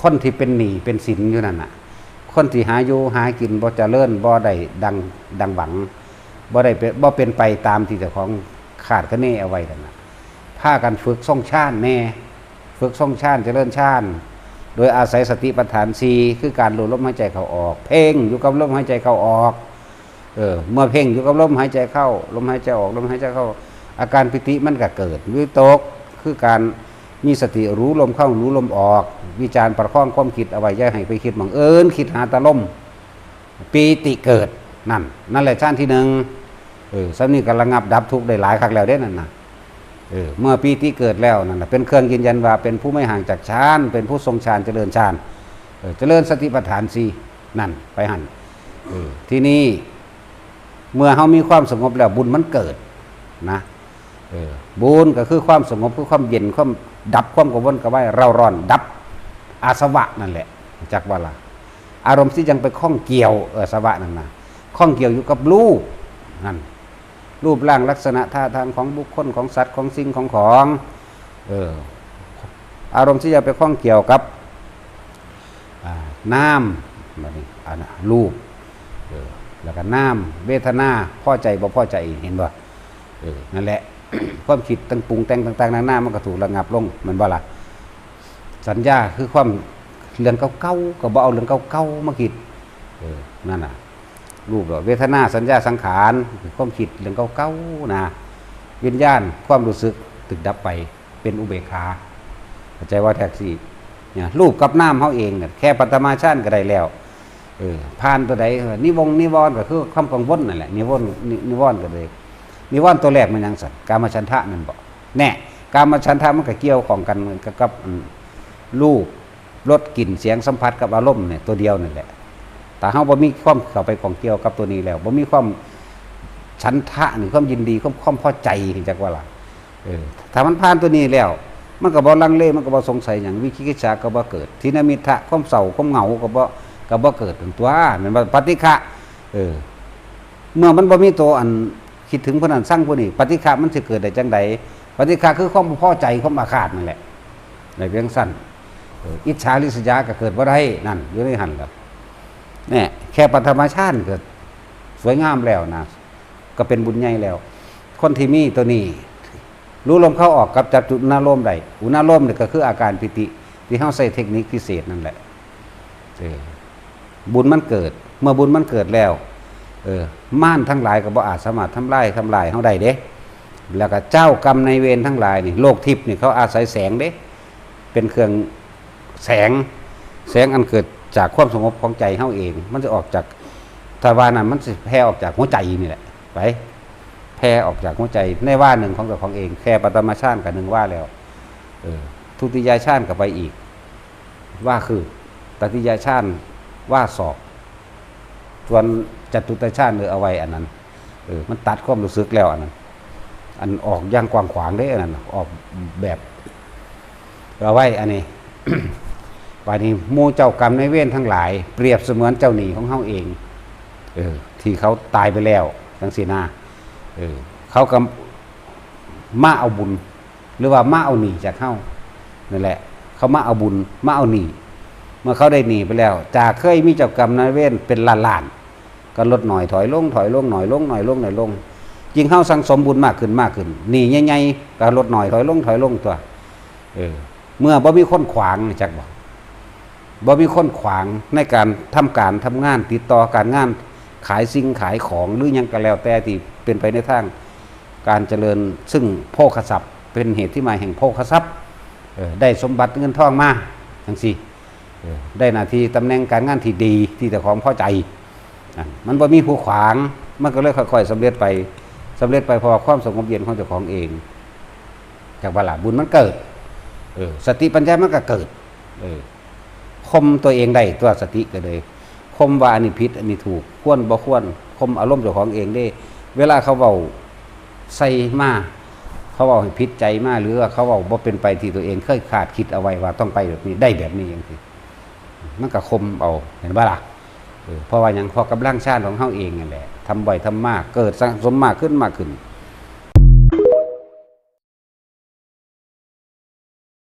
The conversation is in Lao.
ຄົນທີ່ເປັນໜີ້ເປັນສິນຢູ່ນັ້ນນະ ຄົນທີ່ຫາຢູ່ຫາກິນບໍ່ຈະເລີນ ບໍ່ໄດ້ດັ່ງ ດັ່ງຫວັງ ບໍ່ໄດ້ເປັນ ບໍ່ເປັນໄປຕາມທີ່ເຈົ້າຂອງຄາດຄະເນເອົາໄວ້ນັ້ນນະ ພາກັນຝຶກຊົງຊານແດ່ ຝຶກຊົງຊານ ຈະເລີນຊານ ໂດຍອາໄສສະຕິປັດຖານສີ່ ຄືການຮູ້ລົມຫາຍໃຈເຂົ້າອອກ ເພັ່ງຢູ່ກັບລົມຫາຍໃຈເຂົ້າອອກ. ເອີ ເມື່ອເພັ່ງຢູ່ກັບລົມຫາຍໃຈເຂົ້າ ລົມຫາຍໃຈອອກ ລົມຫາຍໃຈເຂົ້າ ອາການປີຕິມັນກໍເກີດ ວິຕົກ ຄືການມີສະຕິຮູ້ລົມເຂົ້າ ຮູ້ລົມອອກ ວິຈານປະຄອງຄວາມຄິດເອົາໄວ້ ຢ່າໃຫ້ໄປຄິດໝ່ອງອື່ນ ຄິດຫາແຕ່ລົມ ປີຕິເກີດ ນັ້ນ ນັ້ນແຫຼະຊານທີໜຶ່ງ. ເອີ ສ່ຳນີ້ກໍລະງັບດັບທຸກໄດ້ຫຼາຍຄັກແລ້ວເດ້ນັ້ນນະ. ເອີ ເມື່ອປີຕິເກີດແລ້ວນັ້ນນະ ເປັນເຄື່ອງຢືນຢັນວ່າເປັນຜູ້ໄມ່ຫ່າງຈາກຊານ ເປັນຜູ້ຊົງຊານ ຈະເລີນຊານ ເອີ ຈະເລີນສະຕິປັດຖານສີ່ ນັ້ນ ໄປຫັ້ນ. ເອີ ທີນີ້ເມື່ອເຮົາມີຄວາມສະຫງົບແລ້ວ ບຸນມັນເກີດນະ. ເອີ ບຸນກໍຄືຄວາມສະຫງົບ ຄືຄວາມເຢັນ ຄວາມດັບຄວາມກະວົນກະວາຍ ເຣົາຮ້ອນ ດັບອາສະວະນັ້ນແຫຼະ ຮູ້ຈັກບໍ່ລະ? ອາລົມທີ່ຍັງໄປຂ້ອງກ່ຽວ ເອີ ອາສະວະນັ້ນນະ ຂ້ອງກ່ຽວຢູ່ກັບຮູບນັ້ນ ຮູບຮ່າງລັກສະນະທ່າທາງຂອງບຸກຄົນ ຂອງສັດ ຂອງສິ່ງ ຂອງຂອງ ເອີ ອາລົມທີ່ຈະໄປຂ້ອງກ່ຽວກັບ ອ່າ ນາມ ບາດນີ້ ອັນ ຮູບ ເອີ ແລ້ວກໍນາມ ເວທະນາ ພໍໃຈບໍ່ພໍໃຈ ເຫັນບໍ່? ເອີ ນັ້ນແຫຼະ ຄວາມຄິດຕ່າງ ປຸງແຕ່ງຕ່າງໆນານາ ມັນກໍຖືກລະງັບລົງ ແມ່ນບໍ່ລະ? ສັນຍາຄືຄວາມ ເລື່ອງເກົ່າໆ ກໍບໍ່ເອົາເລື່ອງເກົ່າໆມາຄິດ ເອີ ນັ້ນນະ ຮູບ ເວທະນາ ສັນຍາ ສັງຂານ ຄວາມຄິດເລື່ອງເກົ່າໆນະ ວິນຍານ ຄວາມຮູ້ສຶກຖືກດັບໄປ ເປັນອຸເບກຂາ ເຂົ້າໃຈບໍ່? ແທັກຊີ ເນຍ ຮູບກັບນາມເຮົາເອງນະ ແຄ່ປັດຖະມາຊານກໍໄດ້ແລ້ວ. ເອີ ຜ່ານຕົວໃດ ນິວົງນິວອນ ກໍຄືຄວາມກັງວົນນັ້ນແຫຼະ ນິວົງ ນິ ນິວອນກໍໄດ້. ນິວອນຕົວແລກແມ່ນຫຍັງຊັ້ນ? ກາມະສັນທະແມ່ນບໍ່? ແນ່ ກາມະສັນທະມັນກໍກ່ຽວຂ້ອງກັນກັບ ກັບ ອັນ ຮູບ ລົດ ກິ່ນ ສຽງ ສຳຜັດກັບອາລົມນີ້ຕົວດຽວນັ້ນແຫຼະ. ຖ້າເຮົາບໍ່ມີຄວາມເຂົ້າໄປຂ້ອງກ່ຽວກັບຕົວນີ້ແລ້ວ ບໍ່ມີຄວາມສັນທະນີ້ ຄວາມຍິນດີ ຄວາມ ຄວາມພໍໃຈ ຮູ້ຈັກວ່າລະ? ເອີ ຖ້າມັນຜ່ານຕົວນີ້ແລ້ວ ມັນກໍບໍ່ລັງເລ ມັນກໍບໍ່ສົງໄສຫຍັງ ວິຈິກິດສາກໍບໍ່ເກີດ ທີນະມິດຖະ ຄວາມເສົ້າ ຄວາມເຫງົາກໍບໍ່ ກໍບໍ່ເກີດຕົວະ ແມ່ນບໍ່? ປະຕິກຂະ ເອີ ເມື່ອມັນບໍ່ມີຕົວອັນ ຄິດເຖິງຜູ້ນັ້ນຊັງຜູ້ນີ້ ປະຕິກຂະມັນຊິເກີດໄດ້ຈັ່ງໃດ? ປະຕິກຂະຄືຄວາມບໍ່ພໍໃຈ ຄວາມອາຄາດນັ້ນແຫຼະ ໃນເວງຊັ້ນ ເອີ ອິດສາລິດສະຢາກໍເກີດບໍ່ໄດ້ ນັ້ນ ຢູ່ໃນຫັ້ນລະ. ແນ່ ແຄ່ປະຖະມະຊານກໍສວຍງາມແລ້ວນະ ກໍເປັນບຸນໃຫຍ່ແລ້ວ. ຄົນທີ່ມີຕົວນີ້ ຮູ້ລົມເຂົ້າອອກກັບຈັບຈຸດອຸນາໂລມໄດ້ ອຸນາໂລມນີ້ກໍຄືອາການປີຕິ ທີ່ເຮົາໃຊ້ເທັກນິກພິເສດນັ້ນແຫຼະ. ເອີ ບຸນມັນເກີດ ເມື່ອບຸນມັນເກີດແລ້ວ ເອີ ມານທັງຫຼາຍກໍບໍ່ອາດສາມາດທຳລາຍ ທຳລາຍເຮົາໄດ້ເດ້. ແລ້ວກໍເຈົ້າກຳນາຍເວນທັງຫຼາຍນີ້ ໂລກທິບນີ້ເຂົາອາໄສແສງເດ້ ເປັນເຄື່ອງແສງ ແສງອັນເກີດຈາກຄວາມສະຫງົບຂອງໃຈເຮົາເອງ ມັນຊິອອກຈາກ ຖ້າວ່ານັ້ນມັນຊິແຜ່ອອກຈາກຫົວໃຈນີ້ແຫຼະ ໄປ ແຜ່ອອກຈາກຫົວໃຈໃນວາໜຶ່ງຂອງເຈົ້າຂອງເອງ ແຄ່ປະຖະມະຊານກໍໜຶ່ງວາແລ້ວ ເອີ ທຸຕິຍະຊານກໍໄປອີກ ວາຄື ຕະຕິຍະຊານ ວາສອກ ສ່ວນຈະຕຸຕະຊານ ເອີ ເອົາໄວ້ອັນນັ້ນ ເອີ ມັນຕັດຄວາມຮູ້ສຶກແລ້ວອັນນັ້ນ ອັນອອກຢ່າງກວ້າງຂວາງເດ້ ອັນນັ້ນອອກແບບ ເອົາໄວ້ອັນນີ້ ບາດນີ້ໝູ່ເຈົ້າກຳນາຍເວນທັງຫຼາຍ ປຽບສະເໝືອນເຈົ້າໜີ້ຂອງເຮົາເອງ ເອີ ທີ່ເຂົາຕາຍໄປແລ້ວ ຈັ່ງຊີ້ນາ ເອີ ເຂົາກໍມາເອົາບຸນ ຫຼືວ່າມາເອົາໜີ້ຈາກເຮົານັ້ນແຫຼະ ເຂົາມາເອົາບຸນ ມາເອົາໜີ້ ເມື່ອເຂົາໄດ້ໜີ້ໄປແລ້ວ ຈາກເຄີຍມີເຈົ້າກຳນາຍເວນເປັນລ້ານໆ ກໍລົດນ້ອຍຖອຍລົງ ຖອຍລົງ ໜ້ອຍລົງ ໜ້ອຍລົງ ໜ້ອຍລົງ ຍິ່ງເຮົາສັ່ງສົມບຸນມາກຂຶ້ນ ມາກຂຶ້ນ ໜີ້ໃຫຍ່ໆ ກໍລົດນ້ອຍຖອຍລົງ ຖອຍລົງຕົວະ ເອີ ເມື່ອບໍ່ມີຄົນຂວາງ ຮູ້ຈັກບໍ່? ບໍ່ມີຄົນຂວາງໃນການທຳການທຳງານ ຕິດຕໍ່ການງານ ຂາຍສິ່ງຂາຍຂອງ ຫຼືຫຍັງກໍແລ້ວແຕ່ທີ່ເປັນໄປໃນທາງການຈະເລີນ ຊຶ່ງໂພຄະຊັບ ເປັນເຫດທີ່ມາແຫ່ງໂພຄະຊັບ ເອີ ໄດ້ສົມບັດເງິນທອງມາ ຈັ່ງຊີ້ ເອີ ໄດ້ໜ້າທີ່ຕຳແໜ່ງການງານທີ່ດີ ທີ່ເຈົ້າຂອງພໍໃຈ ນັ້ນ ມັນບໍ່ມີຜູ້ຂວາງ ມັນກໍເລີຍຄ່ອຍໆສຳເລັດໄປ ສຳເລັດໄປເພາະວ່າຄວາມສະຫງົບເຢັນຂອງເຈົ້າຂອງເອງ ຈັກວ່າລະ ບຸນມັນເກີດ ເອີ ສະຕິປັນຍາມັນກໍເກີດ ເອີ ຂົ່ມຕົວເອງໄດ້ຕົວະ ສະຕິກໍເລີຍຂົ່ມວ່າອັນນີ້ຜິດ ອັນນີ້ຖືກ ຄວນບໍ່ຄວນ ຂົ່ມອາລົມເຈົ້າຂອງເອງເດ້. ເວລາເຂົາເວົ້າໃສ່ມາ ເຂົາເວົ້າໃຫ້ຜິດໃຈມາ ຫຼືວ່າເຂົາເວົ້າບໍ່ເປັນໄປທີ່ຕົວເອງເຄີຍຄາດຄິດເອົາໄວ້ວ່າຕ້ອງໄປແບບນີ້ ໄດ້ແບບນີ້ ຈັ່ງຊີ້ ມັນກໍຂົ່ມເອົາ ເຫັນບໍ່ລະ? ເອີ ເພາະວ່າຫຍັງ? ເພາະກຳລັງຊານຂອງເຮົາເອງນັ້ນແຫຼະ ທຳໄວ້ທຳມາ ເກີດສະສົມມາຂຶ້ນ ມາຂຶ້ນ